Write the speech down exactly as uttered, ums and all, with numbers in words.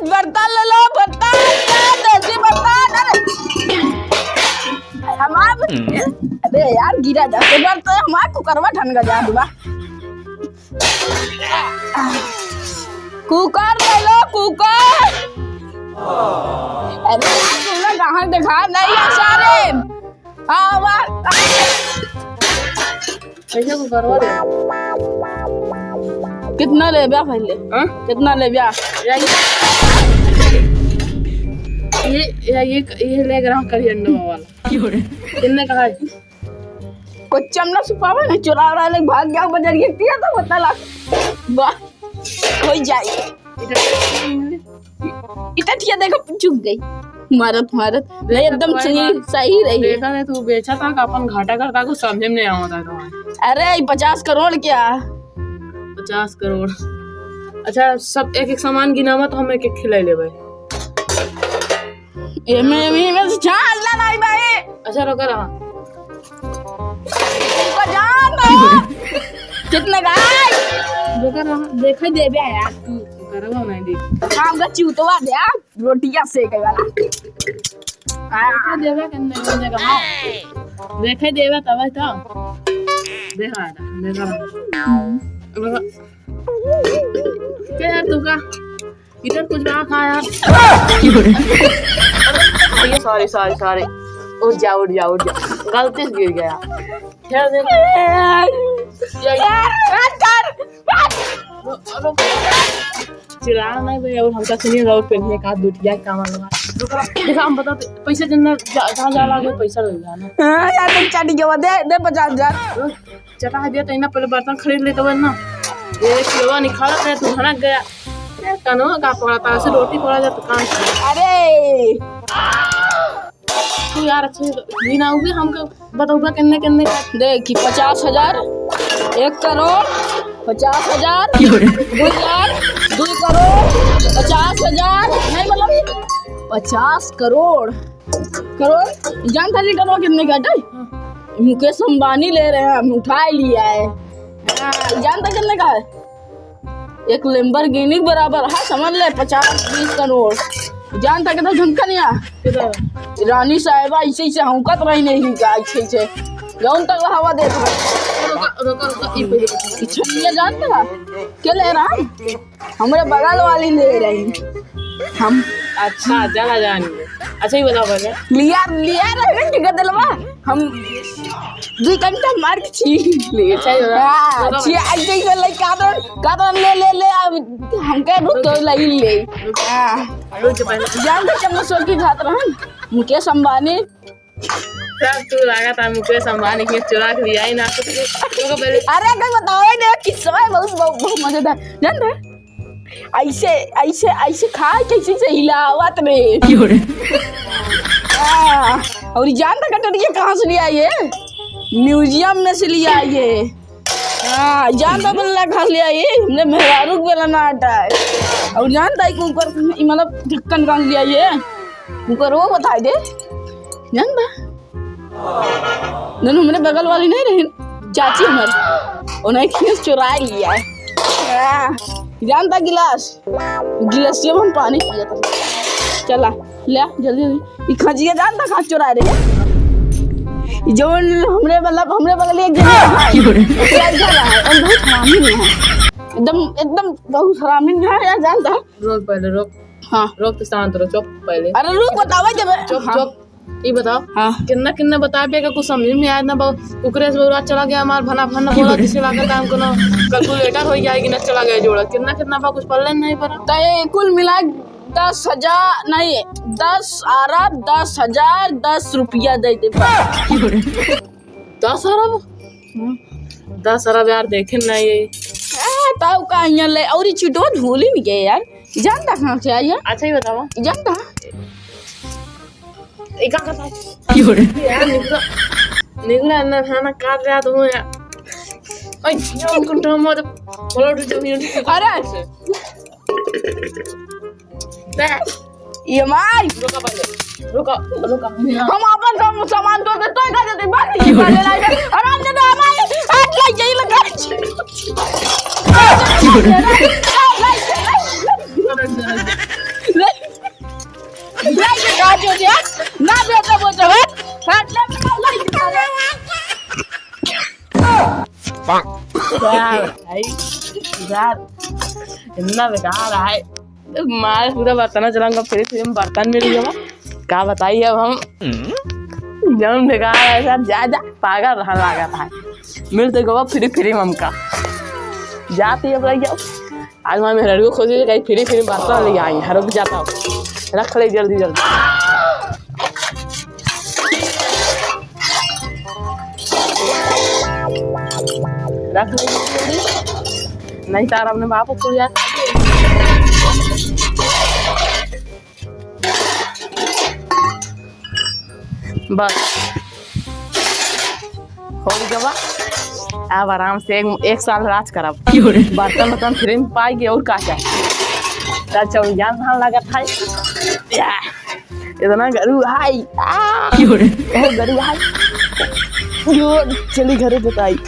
बर्तन ले लो, बर्तन, बर्तन, देसी बर्तन, अरे। हमार, अरे यार, गिरा जाते बर्तन, हमार कुकरवा ठन गया दुआ। कुकर ले लो, कुकर। अरे यार, तुम लोग कहाँ देखा नहीं है सारे? आवा। कैसे कुकरवा दे? कितना लेब्या पहले? हाँ? कितना लेब्या? ये, ये, ये, ये, ये ले रहा करिए नवा वाला। कितने का है? कुछ चमड़ा छुपावा ना, चुरा उरा ले भाग गया बजरिया, पिया तो बता लाख। वाह, हो जाए। इधर। इतना ठिया देखो, चुक गई। मारत, मारत। ले, एकदम देखो, सही, भाई, सही रही। देखा रे, तू बेचा था का अपन घाटा करता, कुछ समझे में नहीं आवता था। अरे, ये पचास करोड़ क्या? पचास करोड़। अच्छा, सब एक एक सामान गिनावा तो हम एक एक खिलाई लेबे। ये में, ये में से छान ला नहीं भाई। अच्छा, रुका रहा। तुमको जान दो। कितने का है? रुका रहा, देखा देबे यार तू। करवा नहीं दे। हाँ, हमका चूतवा दे, हाँ, रोटिया सेके वाला। देखा देबे कितने, कितने का, हाँ। देखा देबे तब तो। देखा, देखा। रुका। क्या यार, तू का? इधर कुछ रहा था यार। अरे, sorry, sorry, sorry। उठ जा, उठ जा, उठ जा। गलती से गिर गया। क्या दे? ये, ये। चिल्ला नहीं भाई, और हमका सुनिए, और पहले का दुटिया का मालूम है। देखा, हम बताते, पैसा जितना जा, जहाँ जा लगे, पैसा ले जाना। हाँ, यार, तुम चट गया, दे, दे पचास हजार। चटा दिया तो इन्हें पहले बर्तन खरीद लेते हुए ना। ये किलोवा निकाला था, तू भनक गया। ये कनवा का पड़ा था, ऐसे रोटी पड़ा जाता काम से। अरे! तू यार अच्छे से भी ना हुए, हमको बताऊबा किन्ने, किन्ने का। देख कि पचास हजार, एक करोड़, पचास हजार, दो लाख, दो करोड़, पचास हजार, नहीं मतलब पचास करोड़। करोड़, जानता लीटर में कितने का है? मुकेश अंबानी ले रहे हैं, हम उठा लिया है। हाँ, जानता कितने का है? एक Lamborghini के बराबर है, समझ ले, पचास बीस करोड़। जानता कितना झमका नहीं है? कितना? रानी साहिबा ऐसे, ऐसे हौंकत रही नहीं का, ऐसे, ऐसे। जौन तक हवा देत रहे। रुका, रुका, रुका, ई पहले। ई छलिया जानता? के ले रहा है? हमरे बगल वाली ले रही। हम अच्छा, चला जान ले। अच्छा, ये बताओ पहले। लिया, लिया रहे कि गदलवा? हम दो घंटा मार के छीन ले। अच्छा, ये बताओ। हाँ, बताओ छी, पहले। ऐसे ही बोले, "कादन, कादन ले, ले, ले, अब हमके रुक तो लई ले।" हाँ। रुक पहले। जान दे, चम्मच की खात रहन। मुकेश अंबानी। सब तू लागत है मुकेश अंबानी के चुरा के लिया ही ना कुछ। रुको पहले। अरे, कोई बताओ ही नहीं, किस्सा है बहुत, बहुत, बहुत मजेदार। जान रहे? ऐसे, ऐसे, ऐसे खाए, कैसे से हिलावत रे। क्यों रे? हाँ, और ई जान रहा कटोरिया कहाँ से लिया ये? Museum में से लिया ये। हाँ, जान रहा बल्ला कहाँ से लिया ये? हमने मेहरारू के बेला ना हटा है। और जानता है कि ऊपर, मतलब, ढक्कन कहाँ से लिया ये? ऊपर वो बताई दे। जानता? जौन हमरे बगल वाली नहीं रही, चाची हमर, उन्हें खींच चुरा लिया है। हाँ, जानता गिलास, गिलासिया में हम पानी पिया था। चला, ले आ, जल्दी, जल्दी। ई खजिया जानता कहाँ चुरा रहे? ई जौन हमरे, मतलब, हमरे बगल एक जने है। ओकरा घर है, और बहुत हरामी नहीं है। एकदम, एकदम बहुत हरामी नहीं है यार, जानता? रोक पहले, रोक। हाँ। रोक तो शांत रहो, चुप पहले। अरे रुक, बतावे जब। चुप, हाँ। चुप। ई बताओ, हाँ। कितना, कितना बताबे का कुछ समझ में आया ना, बहु-, ओकरे से बउरा चला गया हमार भना भन बोला, जैसे लागत है हमको ना calculator हो जाएगी ना, चला गया जोड़ा। कितना, कितना बा कुछ पल्ले नहीं पड़ा। तो ये कुल मिला दस हजार नहीं, दस अरब दस हजार दस रुपया दे दे बा। दस अरब? हाँ। दस अरब यार, देखे ना ये। आ, तब का यहाँ ले, और ये चिटवा धूल ही नहीं गए यार। जानता कहाँ से आई है? अच्छा, ये बताओ। जानता? ये का करता है? क्यों रे? यार, निकला, निकला, ना खाना काट रहा तो हूँ यार। ओए, यार, कुंठा मार, बोलो, डूब जाओ, अरे! बे। ये माई। रुका पहले, रुका, रुका। हम अपन सब सामान तो दे, तो का देते, बात नहीं कर ले रहा है। आराम से तो हमारे हाथ लग जाइए, लगा। रुका, रुका, रुका। ले, ले, ये का जो दिया? ना बेटा, वो जो है, हट, ले, ले, ले, ले। यार, भाई, यार, इतना बेकार है। मार पूरा बर्तन चलाऊंगा, फिर, फिर हम बर्तन मिल गया। का बताई अब हम? जौन बेकार है सर, जा, जा, पागल रहन लागत है। मिल तो गवा फ्री, फ्री में हमका। जाती अब लग जाओ। आज हमारे मेहरारू को खोजी, कहीं फ्री, फ्री बर्तन ले आई। हर रुक जाता हूँ। रख ले जल्दी, जल्दी। रख ले जल्दी, जल्दी। नहीं तार अपने बाप को खोज जाए। बस। हो गवा। अब आराम से एक, एक साल राज करब। क्यों रे? बर्तन वर्तन फ्री में पाई के और का चाही? चल, चल, जान धान लागत है। या, इतना गरु है। आ! क्यों रे? बहुत गरु है। यो, चली घरे बताई।